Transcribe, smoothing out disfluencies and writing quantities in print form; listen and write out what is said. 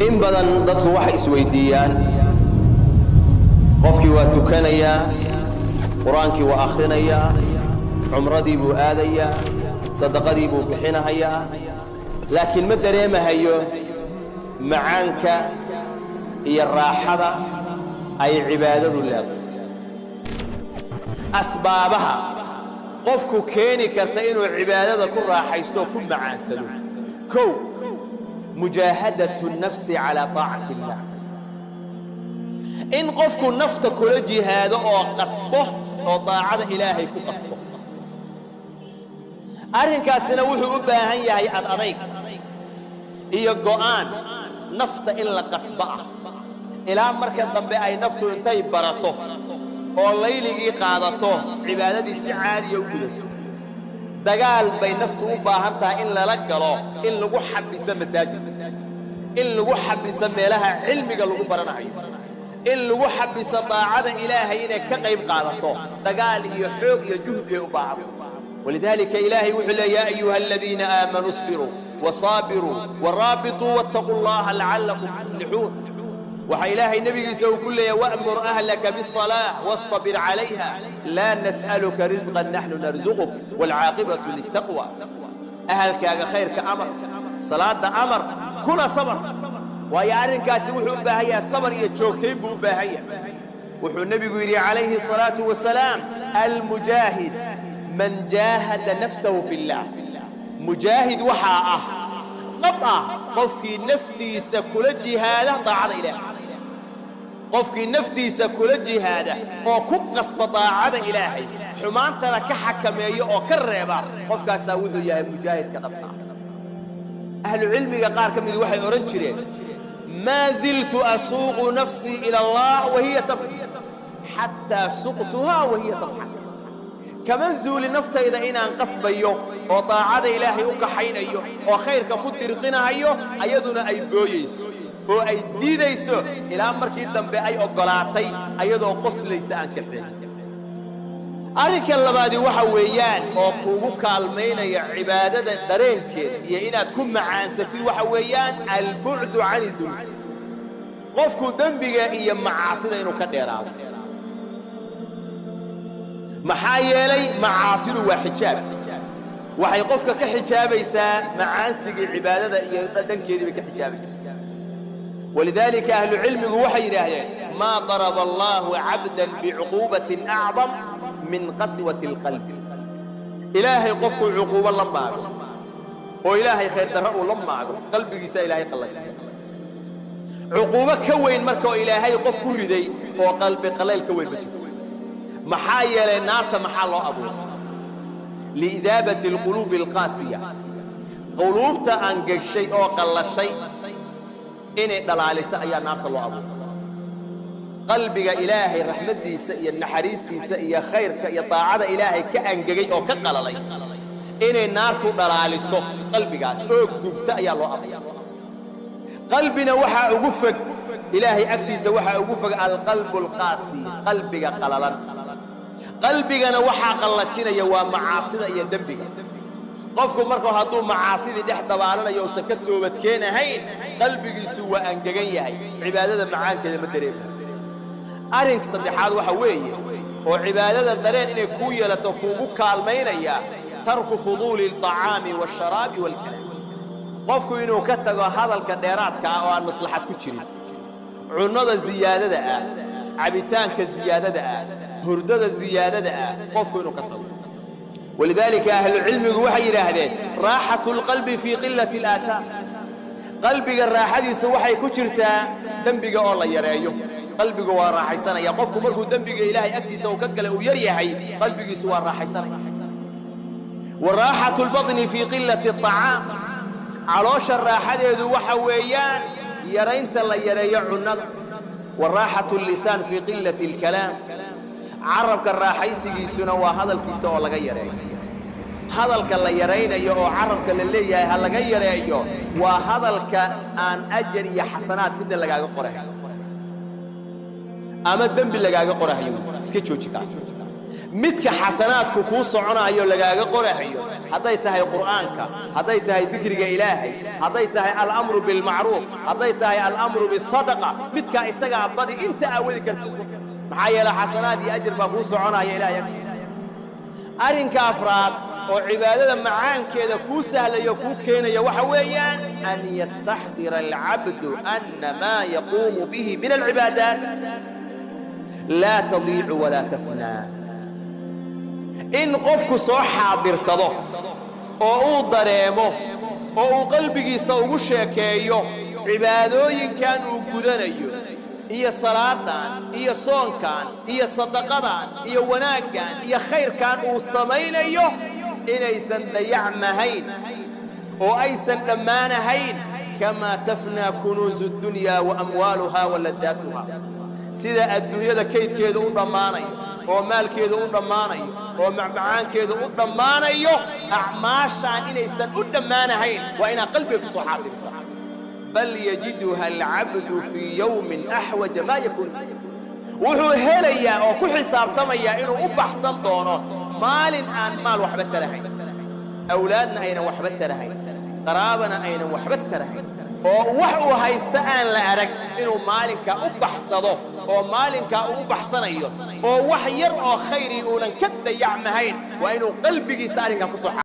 In badan dadku waxay isweydiiyaan, qofkii waa tukanayaa, qur-aankii waa akhrinayaa, cumradii buu aadayaa, sadaqadii buu bixinahayaa, laakiin ma dareemahayo macaanka iyo raaxada ay cibaadadu leedahay. Asbaabaha qofku keeni karta inuu cibaadada ku raaxaysto oo ku macaansado: kow, mujaahadatu nafsi calaa taacati illaah, in qofku nafta kula jihaado oo qasbo oo daacada Ilaahay ku qasbo. Arrinkaasina wuxuu u baahan yahay ad adayg iyo go'aan nafta in la qasbo ah, ilaa marka dambe ay naftu intay barato oo layligii qaadato, cibaadadii si caadiya u gudato. Dagaal bay naftu u baahan tahay in lala galo, in lagu xabiso masaajidka, in lagu xabiso meelaha cilmiga lagu baranayo, in lagu xabiso daacada Ilaahay inay ka qayb qaadato. Dagaal iyo xoog iyo juhdi bay u baahan tahay. Walidaalika Ilaahay wuxuu leey: "Yaa ayuha aladiina aamanuu isbiruu wasaabiruu waraabituu wattaquu Allaha lacallakum tuflixuun." Waxaa Ilaahay nebigiisa uu ku leeyahy: "Wa'mur ahlaka biالصalaaة wastabir calayha, laa nas'aluka risqan, naxnu narzuquk, waalcaaqibatu liltaqwa." Ahalkaaga khayrka amar, salaadda amar, kuna sabar, waayo arrinkaasi wuxuu u baahan yahay sabar iyo joogtayn buu u baahan yahay. Wuxuu nebigu yidhi calayhi الصalaaةu wasalaam: "Almujaahid man jaahada nafsahu fi اllah." Mujaahid waxaa ah dhab ah qofkii naftiisa kula jihaada daacada Ilaahay. Qofkii naftiisa kula jihaada oo ku qasba daacada Ilaahay, xumaantana ka xakameeya oo ka reeba, qofkaasaa wuxuu yahay mujaahidka dhabta ah. Ahlucilmiga qaar ka midi waxay odhan jireen: "Maa ziltu asuuqu nafsii ila Allah wahiya tabki, xataa suqtuhaa wahiya tadxak." Kama zuuli naftayda inaan qasbayo oo daacada Ilaahay u kaxaynayo oo khayrka ku dirqinahayo, ayaduna ay booyeyso oo ay diidayso, ilaa markii dambe ay oggolaatay ayadoo qoslaysa aan kaxeen. Arrinka labaadi waxa weeyaan oo kugu kaalmaynaya cibaadada dareenkeeda iyo inaad ku macaansatid waxa weeyaan albucdu can idunuub, qofku dembiga iyo macaasida inuu ka dheeraado. Maxaa yeelay macaasidu waa xijaab, waxay qofka ka xijaabaysaa macaansigii cibaadada iyo dhadhankeedii bay ka xijaabaysaa. Walidaalika ahlucilmigu waxay yidhaahdeen: "Maa daraba Allaahu cabdan bicuquubatin acdam min qaswati alqalbi." Ilaahay qofkuu cuquubo la maago oo Ilaahay khayr darro uu la maago, qalbigiisa Ilaahay qallajiya. Cuquubo ka weyn marka oo Ilaahay qof ku riday oo qalbi qallayl ka weyn ma jirto. Maxaa yeelay naarta maxaa loo abuuray? Liidaabati alquluubi alqaasiya, quluubta angegshay oo qallashay inay dhalaaliso ayaa naarta loo abuuray. Qalbiga Ilaahay raxmaddiisa iyo naxariistiisa iyo khayrka iyo daacada Ilaahay ka angegay oo ka qalalay, inay naartu dhalaaliso qalbigaas oo gubta ayaa loo abuuray. Qalbina waxaa ugu fog Ilaahay agtiisa, waxaa ugu fog alqalbu alqaasi, qalbiga qalalan. Qalbigana waxaa qallajinaya waa macaasida iyo dembiga. Qofku markuu hadduu macaasidii dhex dabaalanayo uusan ka toobadkeenahayn, qalbigiisu waa angegan yahay, cibaadada macaankeeda ma dareemayo. Arrinka saddexaad waxa weeye oo cibaadada dareen inay kuu yeelato kuugu kaalmaynaya tarku fuduuli alطacaami waasharaabi waalkalaam, qofku inuu ka tago hadalka dheeraadka ah oo aan maslaxad ku jirin, cunnada ziyaadada ah, cabitaanka ziyaadada ah, hurdada ziyaadada ah, qofku inuu ka tago. Walidaalika ahlucilmigu waxay yidhaahdeen: "Raaxatu alqalbi fii qilati alaahaam." Qalbiga raaxadiisu waxay ku jirtaa dembiga oo la yareeyo. Qalbigu waa raaxaysanaya qofku markuu dembiga Ilaahay agtiisa uu ka galay uu yar yahay, qalbigiisu waa raaxaysanaya. Wa raaxatu lbaطni fii qilati aطacaam, caloosha raaxadeedu waxa weeyaan yaraynta la yareeyo cunnada. Wa raaxatu allisaan fii qilati alkalaam, carabka raaxaysigiisuna waa hadalkiisa oo laga yareeyo. Hadalka la yaraynayo oo carabka la leeyahay ha laga yareeyo waa hadalka aan ajar iyo xasanaad midna lagaaga qorahayo ama dembi lagaaga qorahayo, iska jooji kaas. Midka xasanaadku kuu soconaayo lagaaga qorahayo, hadday tahay qur'aanka, hadday tahay dikriga Ilaahay, hadday tahay alamru bilmacruuf, hadday tahay alamru bisadaqa, midkaa isagaa badi inta aawadi kartid. Maxaa yeele xasanaad iyo ajir baa kuu soconaya Ilahay agtiisa. Arrinka afraad oo cibaadada macaankeeda kuu sahlayo, kuu keenaya, waxa weeyaan an yastaxdira alcabdu ana maa yaquumu bihi min alcibaadaat laa tadiicu walaa tafnaa. In qofku soo xaadirsado oo uu dareemo oo uu qalbigiisa ugu sheekeeyo cibaadooyinkan uu gudanayo iyo salaadan iyo soonkan iyo sadaqadan iyo wanaaggan iyo khayrkan uu samaynayo inaysan dayacmahayn oo aysan dhammaanahayn, kamaa tafnaa kunuusu اddunyaa wa amwaaluhaa wa ladaatuha. Sida adduunyada kaydkeedu u dhammaanayo oo maalkeedu u dhammaanayo oo macmacaankeedu u dhammaanayo, acmaashaan inaysan u dhammaanahayn waa inaad qalbiga ku soo xaadirisa. Bal yajiduha alcabdu fii yowmin axwaja maa yakuun, wuxuu helayaa oo ku xisaabtamayaa inuu u baxsan doono maalin aan maal waxba tarahayn, awlaadna aynan waxba tarahayn, qaraabana aynan waxba tarahayn, oo wax uu haysto aan la arag, inuu maalinkaa u baxsado oo maalinkaa uu u baxsanayo oo wax yar oo khayrii uunan ka dayacmahayn. Waa inuu qalbigiisa arrinkaa ku soo